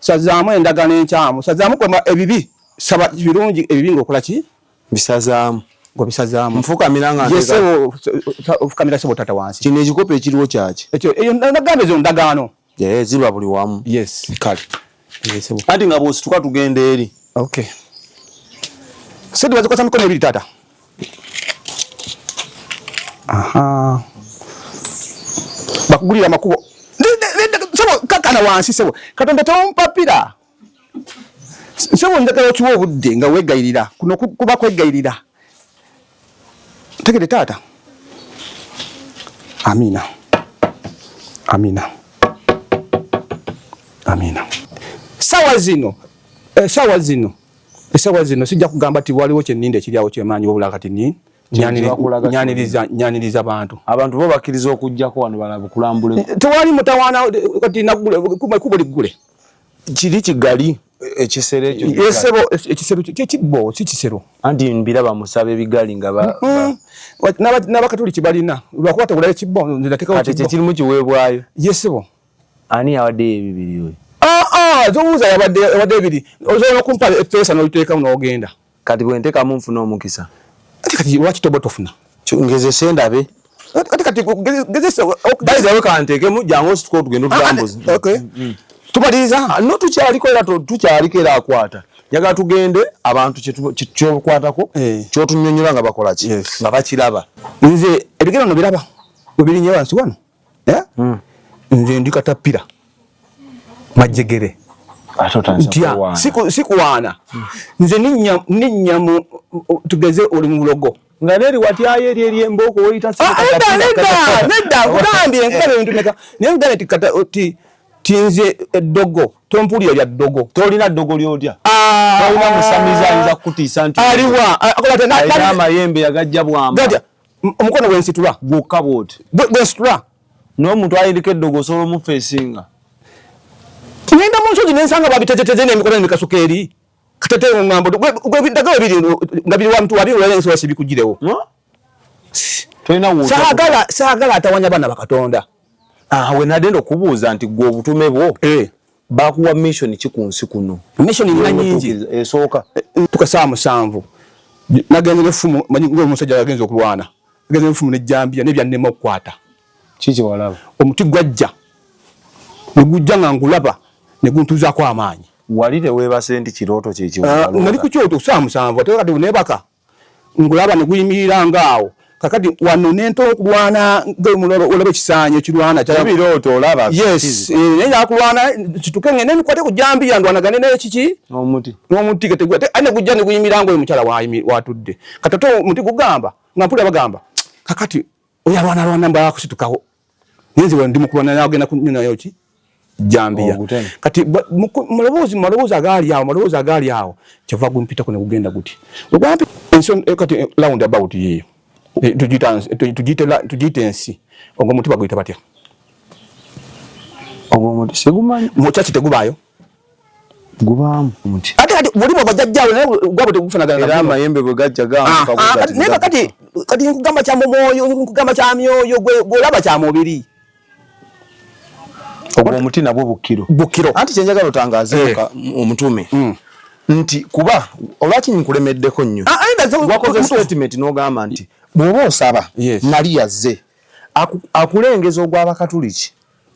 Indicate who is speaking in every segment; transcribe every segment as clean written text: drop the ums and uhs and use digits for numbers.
Speaker 1: Sazaamu endagaano enkyamu, sazaamu kwema ebibi, saba birungi, ebibi ng'okola ki?
Speaker 2: Bisazaamu.
Speaker 1: Ng'obisazaamu.
Speaker 2: Nfukamira nga
Speaker 1: Yes, sebo, ofukamira sebo tata wansi.
Speaker 2: Kino ekikopo ekiriwo kyaki?
Speaker 1: Ekyo eyo nagamba ezo ndagaano.
Speaker 2: Eh, ziba buli wamu.
Speaker 1: Yes.
Speaker 2: Kale.
Speaker 1: Yes, sebo.
Speaker 2: Anti nga bw'osituka tugenda eri.
Speaker 1: Okay. Sente bazikwasa mikono ebiri tata. Aha. Bakugulira amakubo. Sebo kakana wansi sebo. Katonda tompapira. Sebo njagala okiwa obudde nga weegayirira. Kuno kuba kwegayirira. Tegede taata. Amina. Amina. Amina. Sawa zino, sawa zino. Esawa zino sijja kugamba ti waliwo kyenninda ekiri awo kyemaanyi wabula kati ni nyaniriza nyaniriza bantu.
Speaker 2: Abantu bo bakkiriza okujjako wano balabukulambule.
Speaker 1: Tewali mutawaana kati naggule kubo liggule.
Speaker 2: Kiri kigali ekisero ekyo.
Speaker 1: Esebo ekisero kyekibbo si kisero.
Speaker 2: Anti mbiraba musaba ebigali nga ba
Speaker 1: n'abakatuliki balina lwakuba tegulayo kibbo nze nateekawo
Speaker 2: kati
Speaker 1: kibbo.
Speaker 2: Kye kirimu kiweebwayo.
Speaker 1: Yesebo.
Speaker 2: Ani yawaddeyo ebibiri oyo?
Speaker 1: Ah, ah, zobuuza yabadde yabadde ebiri. Osobola okumpa eppeesa n'oliteekamu n'ogenda.
Speaker 2: Kati bwe nteekamu nfuna omukisa.
Speaker 1: Ate kati lwaki toba tofuna?
Speaker 2: Ngezese ndabe.
Speaker 1: Ate kati gezese.
Speaker 2: By the way kanteekemu jangu osituke tugende otulambuze.
Speaker 1: Okay. Tumaliriza?
Speaker 2: Ah, no tukyaliko era tukyaliko era akwata. Njagala tugende abantu kyokwatako kyotunyonyola nga bakola ki? Nga bakiraba.
Speaker 1: Nze ebigere no biraba. Webirinye wansi wano. Eh? Nze ndi katapira. Majegere.
Speaker 2: Ntya
Speaker 1: sikuwaana. Nze ninnya mu tugeze oli mu bulogo.
Speaker 2: Nga neri watyayo eri eri embooko woyita
Speaker 1: nedda nedda nkugambye nkugambye ebintu meka naye nkugambye nti kata ti ti nze eddogo tompulira lya ddogo.
Speaker 2: Tolina ddogo ly'otya? Tolina musamize ayinza kukutiisa nti
Speaker 1: aliwa akola atya?
Speaker 2: Alina amayembe yagajja bwamba.
Speaker 1: Gatya? Omukono gwensitula.
Speaker 2: Gwokka bw'oti.
Speaker 1: Gwensitula.
Speaker 2: N'omuntu ayindika eddogo osobola omufeesinga.
Speaker 1: Ngenda mu nsozi nensanga babitezeteze n'emikono emikasuka eri. Katete ngambo gwe daga biri nga biri wantu wabi olala ensi wasi bikujirewo.
Speaker 2: No? Tolina wuuta.
Speaker 1: Saagala saagala atawanya bana bakatonda.
Speaker 2: Ah, we nadenda okubuuza nti gwe obutume bwo. Bakuwa mission ki ku nsi kuno?
Speaker 1: Mission nina nyingi.
Speaker 2: Esooka.
Speaker 1: Tuka saa 7. Nagenze n'effumu, manyi ng'omusajja yagenze okulwana. Nagenze n'effumu n'ejjambiya n'ebyannema okukwata.
Speaker 2: Kiki walaba?
Speaker 1: Omuti gwajja. Ne gujja nga ngulaba ne guntuuzaako amaanyi.
Speaker 2: Wali teweebase nti kirooto kye kiwalota?
Speaker 1: Nali ku kyoto saa 7 ate kati neebaka. Ngulaba ne guyimirira ng'awo. Kakati wano ne ntola okulwana olaba ekisaanyi ekirwana.
Speaker 2: Ebirooto olaba.
Speaker 1: Yes, naye nakulwana kituke ngende nkwate ku jambiya ndwanagane naye kiki?
Speaker 2: N'omuti.
Speaker 1: N'omuti kati ate ne gujja ne guyimirira ng'oyo omukyala watudde. Kati ate omuti gugamba nga mpulira bagamba kakati oyo alwanalwana mba akusitukawo. Naye nze ndi mu kulwana naye agenda kunyonayo ki? Jambiya. Kati maloboozi agaali awo, maloboozi agaali awo, kyava gumpitako ne gugenda guti. Ogwampi ensi kati round about yeeyo. Tugiyite ensi. Ogwo omuti baguyita batya?
Speaker 2: Ogwo omuti sigumanyi.
Speaker 1: Mu church tegubaayo?
Speaker 2: Gubaamu omuti.
Speaker 1: Ate kati buli bwa bajjajjaawe naye gwabwe tegufaanagana.
Speaker 2: Era amayembe bwe gajja gambuka bwe gati.
Speaker 1: Naye kati kati nkugamba kya mu mwoyo, nkugamba kya myoyo, gw'olaba kya mubiri.
Speaker 2: Ogwo omuti nabwo bukiro.
Speaker 1: Bukiro.
Speaker 2: Anti kye njagala otangaaze omutume. Nti kuba olwaki nkulemeddeko nnyo. Wakoze statement n'ogamba nti bw'oba osaba nali yazze akulengeza ogw'Abakatuliki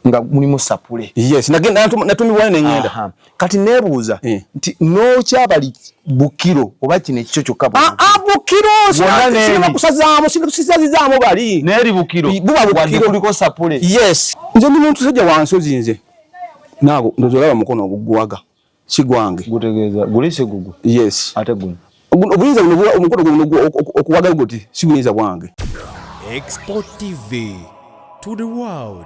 Speaker 2: nga mulimu sapule.
Speaker 1: Yes, nagenda natumibwa ne ngenda.
Speaker 2: Kati neebuuza nti n'okyabali bukiro oba kino ekikyo kyokka
Speaker 1: bukiro sinema kusazaamu sisazizaamu bali.
Speaker 2: N'eri bukiro.
Speaker 1: Buba bukiro.
Speaker 2: Kuliko sapule.
Speaker 1: Yes. Nze ndi muntu sajja wa nsozi nze. Naago ndoza olaba mukono oguggwaga. Si gwange.
Speaker 2: Gutegeeza guli si gugwo.
Speaker 1: Yes.
Speaker 2: Ate guno.
Speaker 1: Obuyinza buno omukono guno okuwaga guti si buyinza bwange.
Speaker 3: Export TV to the world.